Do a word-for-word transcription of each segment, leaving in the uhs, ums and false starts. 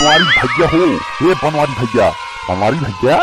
बनवारी भैया हो, हे बनवारी भैया, बनवारी भैया,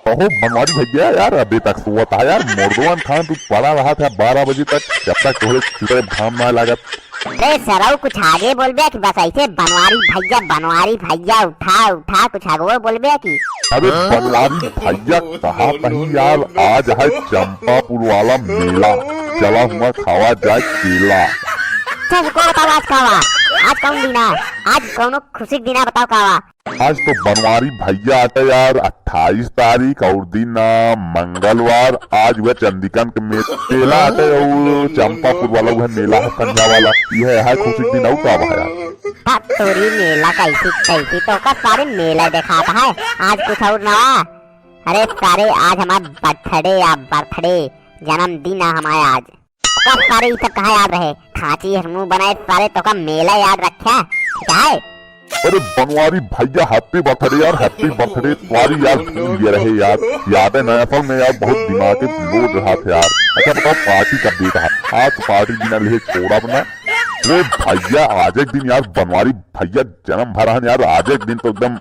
कहो बनवारी भैया यार, अबे तक सोवत है यार, मुर्दवन खान तू पड़ा रहा था बारह बजे तक, जब तक तोहरे चुतरे घाम ना लागत। अरे सरऊ, कुछ आगे बोलबे कि बस ऐसे बनवारी भैया, बनवारी भैया, उठा, उठा, कुछ आगे बोलबे कि? अरे बनवारी भैया, कहा तही यार, आज है चंपापुर वाला मेला, चला हुआ खावा जाए केला। अच्छा, रुको, बताओ आज का हुआ? आज कौन दिन है? आज कौनो खुशी के दिन है, बताओ का हुआ? आज तो बनवारी भैया आटे यार, अट्ठाईस तारीख और दिन, आ, मंगलवार। आज वह चंदिकन के मे-, मेला आटे और चंपापुर वाला वह मेला है, संध्या वाला। यह है खुशी के दिन, और का बा यार? हाँ, तोरी मेला कैसी कैसी, तोका सारे मेला देखात है। आज कुछ और नवा। अरे सारे, आज हमार birthday या birthday, जन्मदिन है हमार आज। तोका सारे ई सब कहाँ याद रहे? खांची हर मुंह बनाए सारे, तोका मेला याद रख्या, ठीक है? अरे बनवारी भैया, happy birthday यार, happy birthday। Sorry यार, भूल गए रहे यार, याद है ना, असल में यार बहुत दिमाग के load रहा था यार। अच्छा बताओ, party कब देता है? आज party बिना लिए छोड़ा अपना। अरे भैया, आज एक दिन यार बनवारी भैया जन्म भरा है यार, आज एक दिन तो एकदम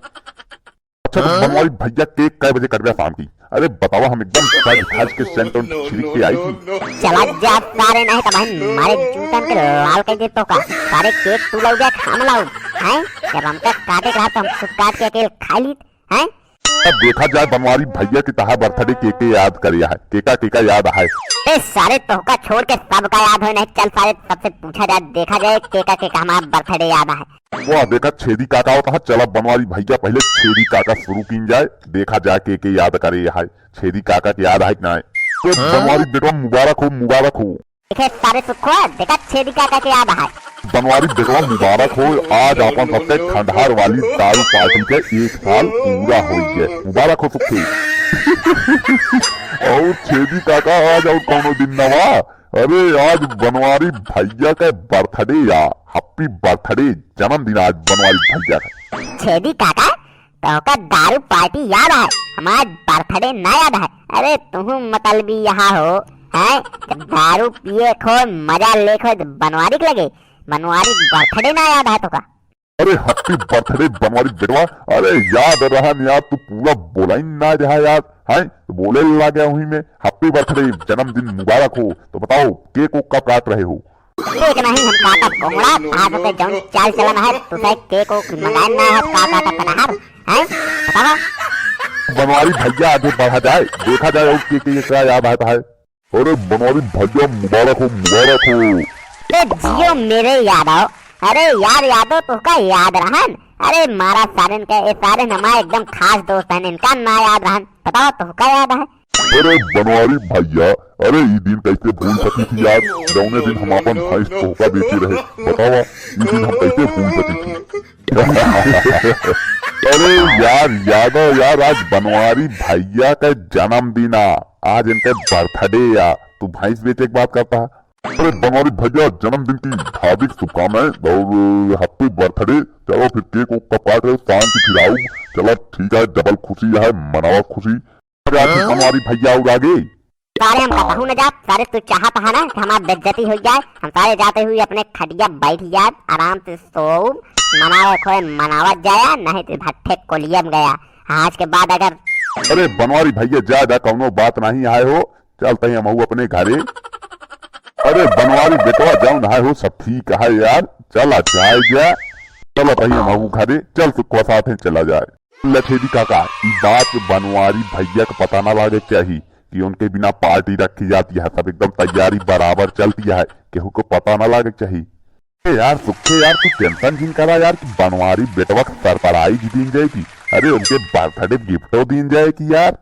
अच्छा, तो हाँ? बनवारी भैया, cake कै बजे कटबे शाम की? अरे बतावा, हम एकदम सज धज के सेंट उंट छिड़क के आई थी। चला जा सारे, नहीं तो भाई मारे जूतन के लाल कर दे तोका। सारे cake तू लाऊ या हम लाऊ? हैं? जब हमका काटे के रहा तो हम खुद काट के अकेले खा लीत, हैं? अब देखा जाए बनवारी भैया कि तहा birthday के के याद करिया है, केका केका याद है। ए सारे, तोहका छोड़ के सबका याद होए नहीं। चल सारे, सबसे पूछा जाए, देखा जाए केका केका हमारा birthday याद है। वाह, देखा छेदी काका होता है। चला बनवारी भैया, पहले छेदी काका शुरू कीन जाए, देखा जाए के के याद करे है। छेदी काका के याद है कि ना? तो हाँ? बनवारी बेटवा, मुबारक हो, मुबारक हो। देखे सारे सुखो, देखा छेदी काका के याद है। बनवारी बेटवा, मुबारक हो, आज आपन सबके खंडहर वाली दारू party के एक साल पूरा हो गए। मुबारक हो सुखे। और छेदी काका, आज और कौनो दिन नवा? अरे आज बनवारी भैया का birthday या, happy birthday, जन्मदिन आज बनवारी भैया का। छेदी काका, तोहका दारू party याद है, हमार birthday ना याद है? अरे तुहू मतलबी यहाँ हो, हैं? जब दारू पिए खो, मजा ले खो, तो बनवारी के लगे, बनवारी birthday ना याद है तोहका? अरे happy birthday बनवारी बेटवा। अरे याद रहन यार, तू पूरा बोला ही ना रहा यार, हैं? तो बोले लागे वहीं में, happy birthday, जन्मदिन मुबारक हो। तो बताओ, cake को कब काट रहे हो? Cake नहीं, हम काटब कोंगड़ा, आज के जौन चाल चलन है, तुसे cake को मंगाए ना है, का काटब पनहर, हैं? बतावा। बनवारी भैया, आगे बढ़ा जाए, देखा जाए और के के का याद आता है। अरे बनवारी भैया, मुबारक हो, मुबारक हो। ए जियो मेरे यादव, अरे यार यादव, तोहका याद रहन? अरे मारा सारेन के, ए सारेन हमारे एकदम खास दोस्त हैं, इनका ना याद रहन, बतावा तोहका याद है? अरे बनवारी भैया, अरे ई दिन कैसे भूल सकी थी यार, जौने दिन हम अपन भैंस तोहका बेची रहे, बतावा ई दिन हम कैसे भूल सकी थी? अरे यार यादव यार, आज बनवारी भैया का जन्मदिन आ, आज इनका birthday आ, तू भैंस बेचे की बात करता है? अरे बनवारी भैया, जन्मदिन की हार्दिक शुभकामनाएं और happy birthday। चलो फिर cake को काट रहे हो, शांति फिर आओ। चला ठीक है, double खुशी है, मनावा खुशी। अरे आज बनवारी भैया और आगे। सारे हम कतहू न जाब, सारे तू चाहत है ना कि हमार बेइज्जती हो जाए, हम सारे जाते हुए अपने खटिया बैठ जाब, आराम से सोऊब, मनावे खोए मनावत जाया, नहीं तो भट्ठे कोलियम गया। आज के बाद अगर अरे बनवारी भैया, जा जा, कौनो बात नहीं आए हो, चलते हैं हमहू अपने घरे। अरे बनवारी बेटवा, जौन है हो सब ठीक है यार, चला जाए जा, चलत ही हमहू घरे, चल सुखवा साथ हैं चला जाए। लठेरी काका, ई बात बनवारी भैया के पता ना लागे चाही कि उनके बिना party रखी जाती है, सब एकदम तैयारी बराबर चलती है, केहू को पता ना लागे चाही। ए यार सुखे यार, तू tension जिन करा यार कि बनवारी बेटवा के surprise दीन जाए कि, अरे उनके birthday gift दीन जाए कि यार।